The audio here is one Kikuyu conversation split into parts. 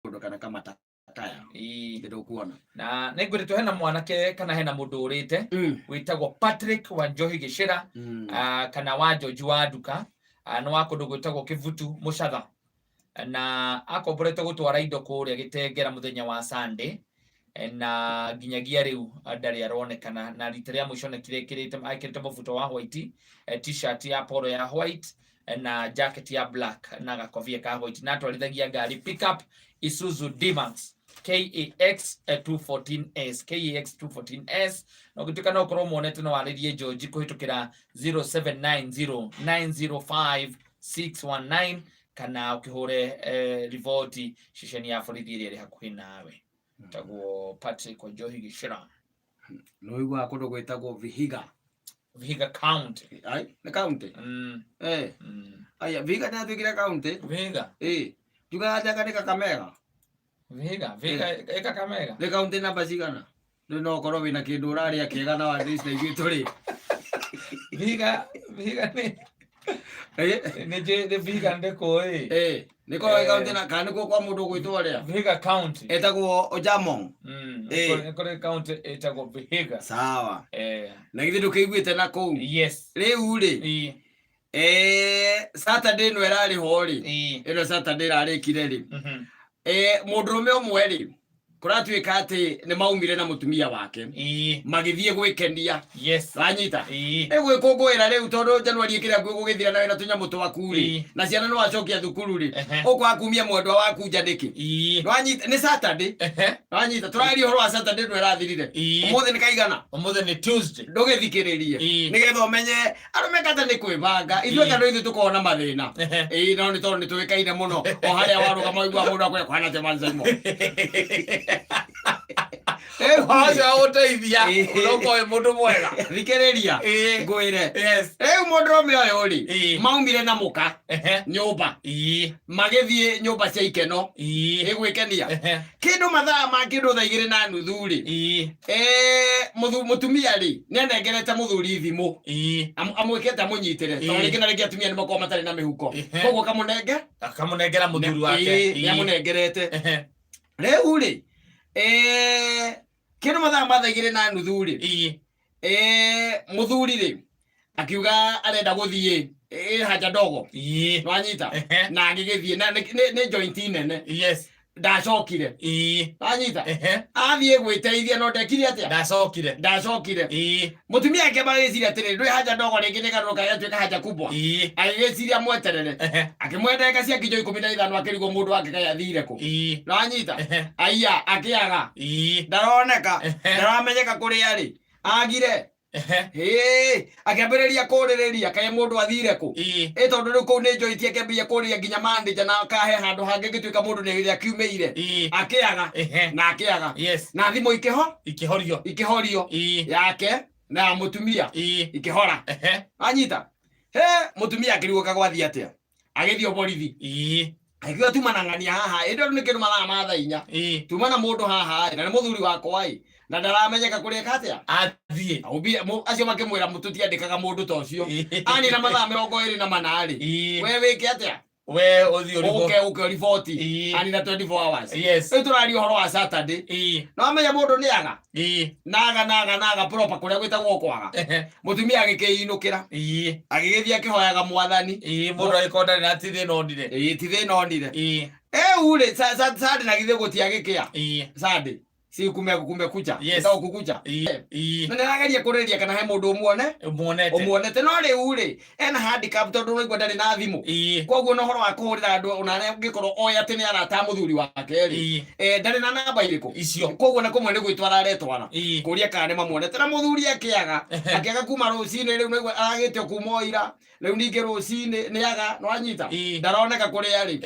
Kaũndũ kana kamata kaya. Ndũkuona. Na nĩ ngwĩrĩtwo hena mwanake kana hena mũndũ ũrĩte wĩtagwo Patrick Wanjohi Gĩcĩra, kana wa Njonji wa nduka. Nĩ wa kũndũ gwĩtagwo Kĩbutu Mũcatha, na akomborete gũtwara indo kũrĩa Gĩtengera mũthenya wa Sunday, na nginyagia rĩu ndarĩ aronekana. Na rita rĩa mũico onekire ekĩrĩte mũbuto wa white, t-shirt ya polo ya white na jacket ya black na gakobia ka white, na atwarithagia ngari pickup Isuzu D-Max KAX 214S, KAX 214S. Na ũngĩtuĩka no ũkorwo muonete, no warĩrie George kũhĩtũkĩra 0790 905 619, kana ũkĩhũre riboti ceceni ya borithi ĩrĩa ĩrĩ hakuhĩ nawe. Taguo Patrick Wanjohi Gĩcĩra. Nĩ ũiguaga kũndũ gwĩtagwo Vihiga? Vihiga County. Ai, nĩ county? Mm. Eh. Aya, Vihiga nĩ yatuĩkire county? Vihiga. Eh. Njugaga njaka nĩ Kakamega. Vihiga ĩ Kakamega. Nĩ county namba cigana? Rĩu no ũkorwo wĩna kĩndũ ũrarĩa kĩega na wandĩci na ithuĩ tũrĩ. Vihiga nĩ nĩ Vihiga ndĩkũĩ. Eh, nĩ kwa county na kana nĩkuo kwa mũndũ ũgwĩtwo ũrĩa? Vihiga County. Etagwo Ojamong. Eh. Nĩ kũrĩ county ĩtagwo Vihiga. Sawa. Eh. Na githĩ ndũkĩiguĩte na kũu? Yes. Rĩu rĩ, Saturday ĩno ĩrarĩ ho rĩ, ĩno Saturday ĩrarĩkire rĩ, mũndũrũme ũmwe rĩ, kũratuĩka atĩ nĩ maumire na mũtumia wake magĩthiĩ gwĩkenia. Wanyita? Ĩgwĩkũngũĩra rĩu tondũ Januari ĩkĩrĩa nguo gũgĩthira na wĩna tũnyamũ twaku rĩ, na ciana nĩ wacokia thukuru rĩ, ũkwaga kumia mwendwa waku nja nĩkĩ? Wanyita? Nĩ Saturday. Wanyita? Tũraria ũhoro wa Saturday ĩno ĩrathirire. Ũmũthĩ nĩ kaigana? Ũmũthĩ nĩ Tuesday. Ndũgĩthikĩrĩrie nĩgetha ũmenye arũme kata nĩ kwĩbanga. Ithuĩ tondũ ithuĩ tũkoragwo na mathĩna. Ĩĩ, no nĩ tondũ nĩ tũĩkaine mũno, o harĩa warũgama ũiguaga mũndũ akwĩra kũhana atĩa manzaimo. Ũcio agũteithia ũroka wĩ mũndũ mwega. Thikĩrĩria ngwĩre. Rĩu mũndũrũme ũyũ rĩ, maumire na mũka nyũmba, magĩthiĩ nyũmba cia ikeno ĩgwĩkenia kĩndũ mathaa ma kĩndũ 2:30 rĩ. Mũtumia rĩ, nĩ anengerete mũthuri thimũ, amwĩkĩte amũnyitĩre, tondũ rĩngĩ na rĩngĩ atumia nĩ makoragwo matarĩ na mĩhuko. Koguo kamũnenge Akamũnengera mũthuri wake. Nĩ amũnengerete. Rĩu rĩ, kĩndũ mathaa ma 2:30 rĩ, mũthuri rĩ akiuga arenda gũthiĩ haja ndogo. Wanyita? Na agĩgĩthiĩ na nĩ joint nene. Ndacokire. Wanyita? Athiĩ gwĩteithia no ndekire atĩa? Ndacokire. Ndacokire. Mũtumia akĩamba agĩciria atĩrĩ, ndwĩ haja ndogo rĩngĩ nĩ garũrũka yatuĩka haja kubwa. Agĩgĩciria mweterere. Akĩmwe ndagĩka cia nginya 15 akĩrigwo mũndũ wake kaĩ athire kũ. Nĩwanyita? Aiya, akĩaga. Ndaroneka. Ndaramenyeka kũrĩa arĩ. Agire. Hĩ, akĩambĩrĩria kũrĩrĩria kaĩ mũndũ athire kũ. Ĩ tondũ rĩu kũu nĩ njoiti, akĩambĩrĩria kũrĩria nginya manager na akahe handũ hangĩ ngĩtuĩka mũndũ nĩ akiumĩire. Akĩaga. Na akĩaga. Na thimũ ikĩho Ikĩhorio. Ikĩhorio. Yake na ya mũtumia ikĩhora. Anyita he mũtumia akĩrigwo kagwathiĩ atĩa, agĩthiĩ borithi. Akiuga tuma na ng'ania haha ĩndĩ rĩu nĩ kĩndũ mathaa ma thaa 4. Tuma na mũndũ haha ĩ, na nĩ mũthuri wakwa ĩ, na ndaramenyeka kũrĩa eka atĩa. Athiĩ. Acio makĩmwĩra tũtiandĩkaga mũndũ ta ũcio. Anina mathaa 24 rĩ, we wĩke atĩa? We ũthiĩ ũriboti. Ũke ũriboti. Anina 24 hours. Rĩu tũraria ũhoro wa Saturday. No amenya mũndũ nĩ aga. Naga naga naga proper kũrĩa gwĩtagwo kwaga. Mũtumia agĩkĩinũkĩra. Agĩgĩthiĩ akĩhoyaga mwathani. Mũndũ agĩkorwo ndarĩ na ti thĩna onire. Ĩĩ, ti thĩna onire. Rĩu rĩ, Sunday na githĩ gũtiagĩkĩa? Sunday si kumekucha? Ĩtagwo kukucha. Na nĩarageria kũrĩria kana he mũndũ ũmuone. Ũmuonete. Ũmuonete. No rĩu rĩ, ena handicap tondũ ũraigua ndarĩ na thimũ. Koguo na ũhoro wa kũhũrĩra andũ ona arĩa angĩkorwo oĩ atĩ nĩ arata a mũthuri wake rĩ, ndarĩ na namba irĩkũ. Icio. Koguo na kũmwe nĩ gwĩtwara aretwara kũria kana nĩ mamuonete, na mũthuri akĩaga akĩaga kuma rũcinĩ. Rĩu naigua aragĩte o kuma o ira, rĩu ningĩ rũcinĩ nĩ aga nĩwanyita. Ndaroneka kũrĩa arĩ.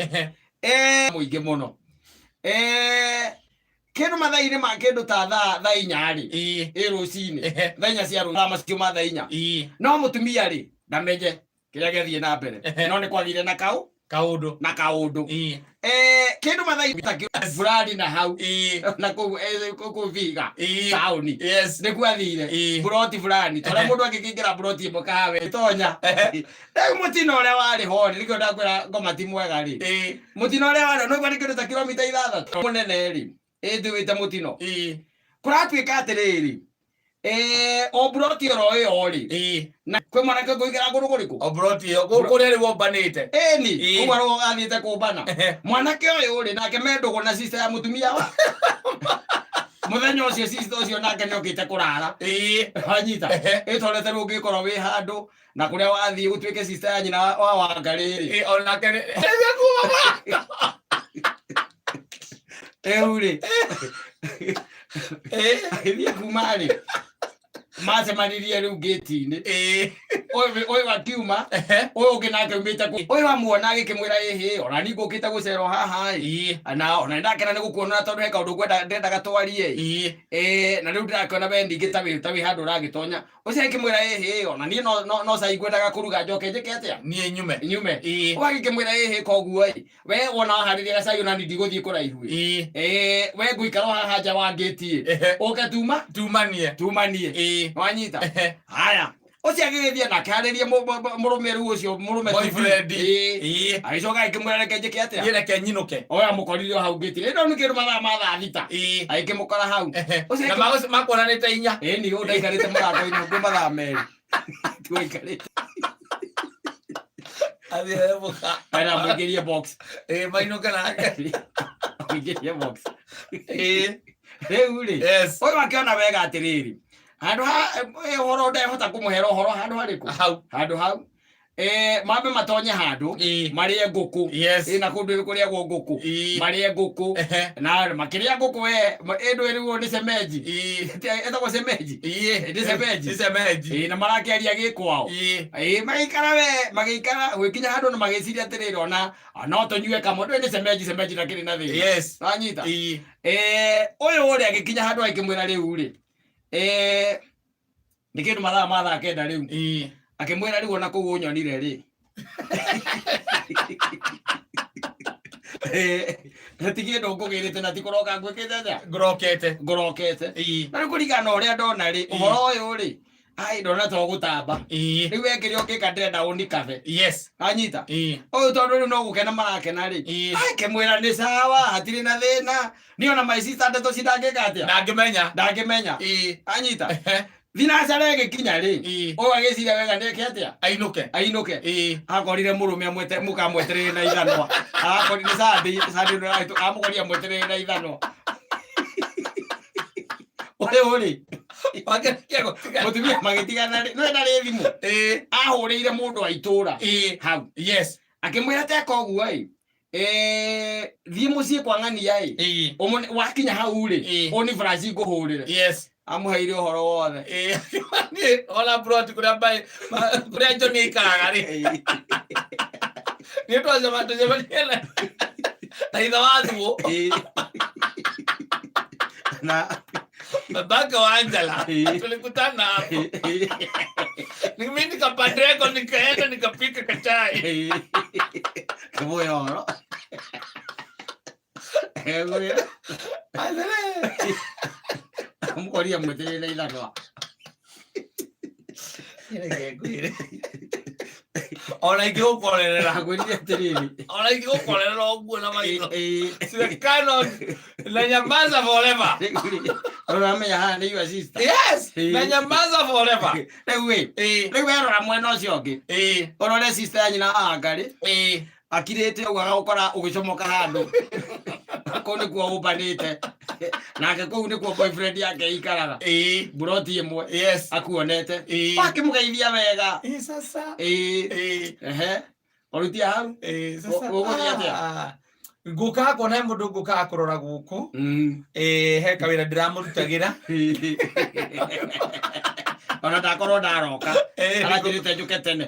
Mũingĩ mũno. Kĩndũ mathaa-inĩ ma kĩndũ ta thaa 4 rĩ, ĩ rũcinĩ, 4:00 cia rũcinĩ, macio ma 4:00. No mũtumia rĩ, ndamenye kĩrĩa gĩathiĩ na mbere. No nĩ kwagĩire na kau Kaũndũ. Na kaũndũ. Ĩĩ. Kĩndũ mathaa ta fulani na hau na kũu kũu Vihiga taũni nĩkuo athire buroti fulani tondũ mũndũ angĩkĩingĩra buroti ĩmwe kahawe tonya. Rĩu mũtino ũrĩa warĩ ho rĩ, nĩkĩo ndakwĩra ngoma ti mwega rĩ, mũtino ũrĩa warĩ ho nĩguo nĩ kĩndũ ta kilomita 6 mũnene rĩ, ĩthuĩte mũtino. Kũratuĩka atĩrĩrĩ, o buroti oro ĩyo rĩ, na kwĩ mwanake ũkũingĩra kũndũ kũrĩkũ? O broti ĩyo kũrĩa rĩu ombanĩte. Ĩni kũu arĩa athiĩte kũmbana. Mwanake ũyũ rĩ, nake me ndũgũ na sister ya mũtumia wa mũthenya ũcio, sister ũcio nake nĩokĩte kũrara. Wanyita? Ĩtorete rĩu ũngĩkorwo wĩ handũ na kũrĩa wathiĩ gũtuĩke sister ya nyina wa Wangarĩ rĩ. Onake nĩ Rĩu rĩ, agĩthiĩ kuma rĩ, macemanirie rĩu ngĩti-inĩ. Ũyũ akiuma, ũyũ ũngĩ nake aumĩte kũ, ũyũ amuona agĩkĩmwĩra, ĩhĩ, ona niĩ ngũkĩte gũcera o haha ĩ. Na ona nĩndakena nĩ gũkuona tondũ he kaũndũ ngwenda ndendaga twarie ĩ. Na rĩu ndĩrakĩona we ningĩ ta wĩ handũ ũragĩtonya. Ũcio akĩmwĩra, ĩhĩ, ona niĩ no cai ngwendaga kũruga njoke njĩke atĩa? Niĩ nyume. Nyume. Ũgagĩkĩmwĩra, ĩhĩ, koguo ĩ, we wona waharĩria gacai ona niĩ ndigũthiĩ kũraihu ĩ. We ngũikara o haha nja wa ngĩti ĩ. Ũke tuma Tumanie. Tumanie. Wanyita? Haya, ũcio agĩgĩthiĩ na akĩharĩria mũrũme rĩu ũcio mũrũme to be. Boyfriend. Agĩcoka agĩkĩmwĩra, reke njĩke atĩa? Niĩ reke nyinũke. Oya mũkorire o hau ngĩti ĩno nĩ kĩndũ mathaa ma thaa 6. Agĩkĩmũkora hau. Ũcio Na makuonanĩte 4. Ĩni ũyũ ndaikarĩte mũrango-inĩ ũngĩ mathaa 2 tuaikarĩte. Athiĩ mũka. Ena mũingĩrie box. Mainũke nake. Mũingĩrie box. Rĩu rĩ, ũyũ akĩona wega atĩrĩrĩ, handũ ha ũhoro ndehota kũmũhera ũhoro handũ harĩkũ? Hau. Handũ hau mambe matonye handũ marĩe ngũkũ. Na kũndũ kũrĩagwo ngũkũ. Marĩe ngũkũ. Na makĩrĩa ngũkũ we ĩndũ ĩrĩgwo nĩ cemenji. Ĩtagwo cemenji. Nĩ cemenji. Nĩ cemenji. Na marakĩaria gĩkwao. Magĩikara we magĩikara gwĩkinya handũ na magĩciria atĩrĩrĩ, ona no tũnyue kamwe, ndũĩ nĩ cemenji, cemenji ndakĩrĩ na thĩna. Wanyita? Ũyũ ũrĩa agĩkinya handũ agĩkĩmwĩra rĩu rĩ, nĩ kĩndũ mathaa ma thaa 9 rĩu. Akĩmwĩra, rĩu ona kũu ũnyonire rĩ, ti kĩndũ ngũgĩrĩte na ti kũroka ngwĩkĩte atĩa? Ngũrokete. Ngũrokete. Na rĩu kũringana na ũrĩa ndona rĩ, ũhoro ũyũ rĩ, ai, ndona to gũtamba. Rĩu we kĩrĩa ũngĩka, ndĩrenda ũnikabe. Anyita? Ũyũ tondũ rĩu no gũkena marakena rĩ, akĩmwĩra nĩ sawa, hatirĩ na thĩna, niĩ ona my sister ndeto ci ndangĩka atĩa? Ndangĩmenya. Ndangĩmenya. Anyita? Thinacara ĩgĩkinya rĩ, ũyũ agĩciria wega nĩeke atĩa? Ainũke. Ainũke. Akorire mũrũme amwete mũkamwetereire na ithanwa, akorire nĩ Sunday, Sunday ĩno ĩrahĩtũka, amũkorire amwetereire na ithanwa. Ũyũ rĩ, Makĩrĩkia gũtigana. Mũtumia magĩtigana rĩ, nĩwe ndarĩ thimũ, ahũrĩire mũndũ wa itũũra hau, akĩmwĩra teka ũguo ĩ, thiĩ mũciĩ kwa ng'ania ĩ, wakinya hau rĩ, ũni flash ngũhũrĩre. Amũheire ũhoro wothe. Niĩ ona plot kũrĩa mbaĩ kũrĩa Johnny aikaraga rĩ, niĩ twacema tũcemanie na ithe wa Thuo. Na Babake wa Angela. Tulikutana hapo. Mimi nikapandeko nikaenda nikapika kachai. Kĩmũhe ũhoro. Egũrĩra. Atĩrĩ. Amũkorire amwetereire ithanwa. Reke ngwĩre. Ona ingĩgũkorerera. Akwĩrire atĩrĩrĩ, Ona ingĩgũkorerera ũguo na maitho. The canon na nyamaza forever. Ũramenya haha nĩ your sister. Yes, na nyamaza forever. Rĩu ĩ, rĩu werora mwena ũcio ũngĩ, ũrore sister ya nyina wa Ngarĩ akirĩte ũguo agagũkora ũgĩcomoka handũ kũu nĩkuo ũmbanĩte nake, kũu nĩkuo boyfriend yake ikaraga, mburoti ĩmwe, akuonete, wakĩmũgeithia wega. Sasa. Ehe, ũrutia hau. Sasa. Ũgũthiĩ atĩa? Ah, ngũkaga kuona he mũndũ ngũkaga kũrora gũkũ. He kawĩra ndĩramũrutagĩra. Ona ndakorwo ndaroka, aranjĩrĩte njũke tene.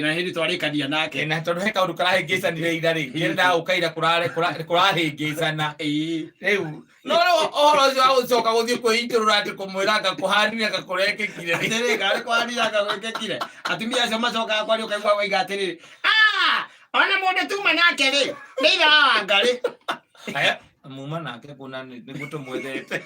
Na hĩndĩ twarĩkania nake. Na tondũ he kaũndũ karahĩngĩcanire ira rĩ, ngĩenda gũka ira kũrahĩngĩcana. Rĩu no rĩu ũhoro ũcio wa gũcoka gũthiĩ kwĩitũrũra atĩ kũmwĩra ngakũhanire ngakũrekĩkire rĩ. Atĩrĩ, karĩ kwanira ngagwĩkĩkire, atumia acio macokaga kwaria ũkaigua waiga atĩrĩrĩ, "Ah, Ona mũndũ tuma nake rĩ, nĩ ithe wa Wangarĩ. Aya, muma nake kuna nĩguo tũmwethete.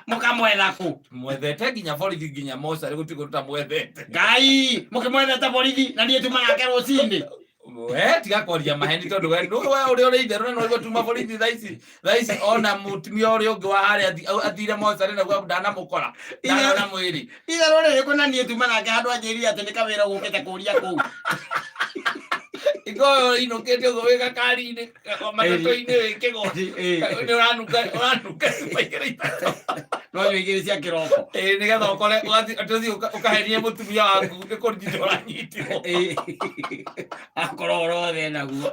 Mũkamwetha kũ? Mwethete nginya borithi nginya mocarĩ gũtirĩ kũndũ tamwethete. Ngai, mũkĩmwethete borithi na niĩ tuma nake rũcinĩ. We tiga kwaria maheni tondũ we ndũĩ we ũrĩa ũrĩ itherũ na noiguo tuma borithi thaa ici thaa ici ona mũtumia ũrĩa ũngĩ wa harĩa athire mocarĩ naguo ndanamũkora ndanona mwĩrĩ. Itherũ rĩrĩkũ na niĩ tuma nake handũ anjĩrire atĩ nĩ kawĩra gũkĩte kũria kũu. Ikoyo inũkĩte ũguo wĩ gakari-inĩ matatũ-inĩ wĩ kĩgwa nĩ ũranunga ũranunga cuba igĩrĩ ithatũ. No nyua igĩrĩ cia kĩroko. Ĩĩ, nĩgetha ũkore ũthiĩ ũkahenie mũtumia waku nĩ kũnyitwo ũranyitirwo. Akorwo ũhoro wothe naguo.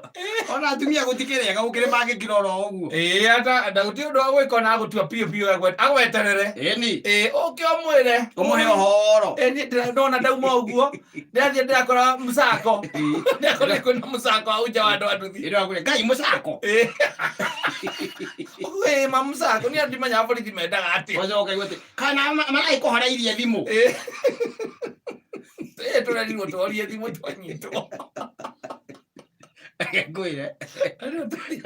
Ona atumia gũtikĩrĩaga gũkĩrĩ mangĩkira oro ũguo. Ĩĩ, ata na gũtirĩ ũndũ wa gwĩka ona agũtua biũ biũ agweterere. Ĩni. Ĩĩ, ũke ũmwĩre. Ũmũhe ũhoro. Ĩĩ, niĩ ndona ndauma ũguo ndĩrathiĩ ndĩrakora mũcako ndĩrakora kwĩna mũcako hau nja wa andũ a nduthi. Ĩrĩa wakwĩra, Ngai mũcako. Ĩĩ. Ũguo ĩĩ ma mũcako niĩ ndimenyaga borithi mendaga atĩa. Ũcoke ũkaigua atĩ kana maragĩkũhoreirie thimũ. Ĩĩ. Ĩĩ, tũrerirwo tũhorie thimũ twanyitwo. Ngwĩre.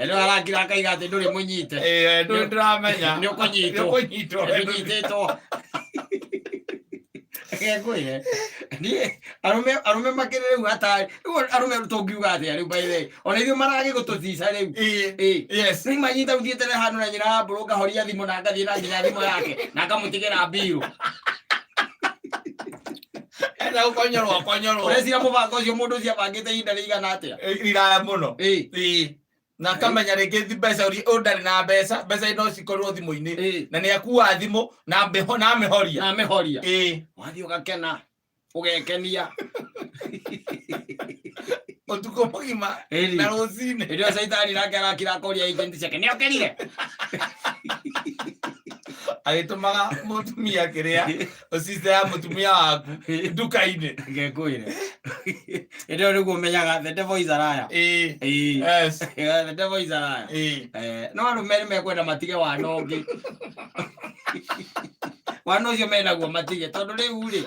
Ĩno arakira akaiga atĩ ndũrĩ mũnyite. Ĩĩ, ndũrĩ ndĩramenya. Nĩ ũkũnyitwo. Nĩ ũkũnyitwo. Nĩũnyitĩtwo. Ngwĩre. Niĩ arũme arũme makĩrĩ rĩu hatarĩ. Rĩu arũme tũngiuga atĩa rĩu by the way. Ona ithuĩ maragĩgũtũtica rĩu. Ĩĩ. Ĩĩ. Yes. Rĩu manyita ũthiĩte na handũ na nyina wa mbũrũ ngahoria thimũ na ngathiĩ na nginya thimũ yake na ngamũtigĩra mbirũ. Enda gũkonyorwo akonyorwo. Ũreciria mũbango ũcio mũndũ ũcio abangĩte ihinda rĩigana atĩa? Riraya mũno. Ĩĩ. Ĩĩ. Na akamenya rĩngĩ mbeca ũrĩa ũyũ ndarĩ na mbeca, mbeca no cikorwo thimũ-inĩ. Ĩĩ. Na nĩ akua thimũ na amĩho na amĩhoria. Na amĩhoria. Ĩĩ. Wathiĩ ũgakena. Ũgekenia. Ũtukũ mũgima Ĩni. na rũcinĩ. Hĩndĩ ĩyo caitani nake arakira akoria agent ciake nĩ okĩrire. Agĩtũmaga mũtumia kĩrĩa sister ya mũtumia waku nduka-inĩ. Ngekwĩre. Hĩndĩ ĩyo nĩguo ũmenyaga the devil is a liar. Ĩĩ. Ĩĩ. Yes. The devil is a liar. Ĩĩ. No arũme nĩ mekwenda matige wana ũngĩ. Wana ũcio menaguo matige tondũ rĩu rĩ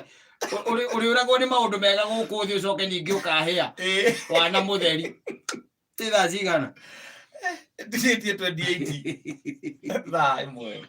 ũrĩũragwo nĩ maũndũ mega gũkũ thĩ ũcoke ningĩ ũkahĩa Ĩĩ. wana mũtheri. Ti thaa cigana? Ndigĩtie 28 thaa ĩmwe.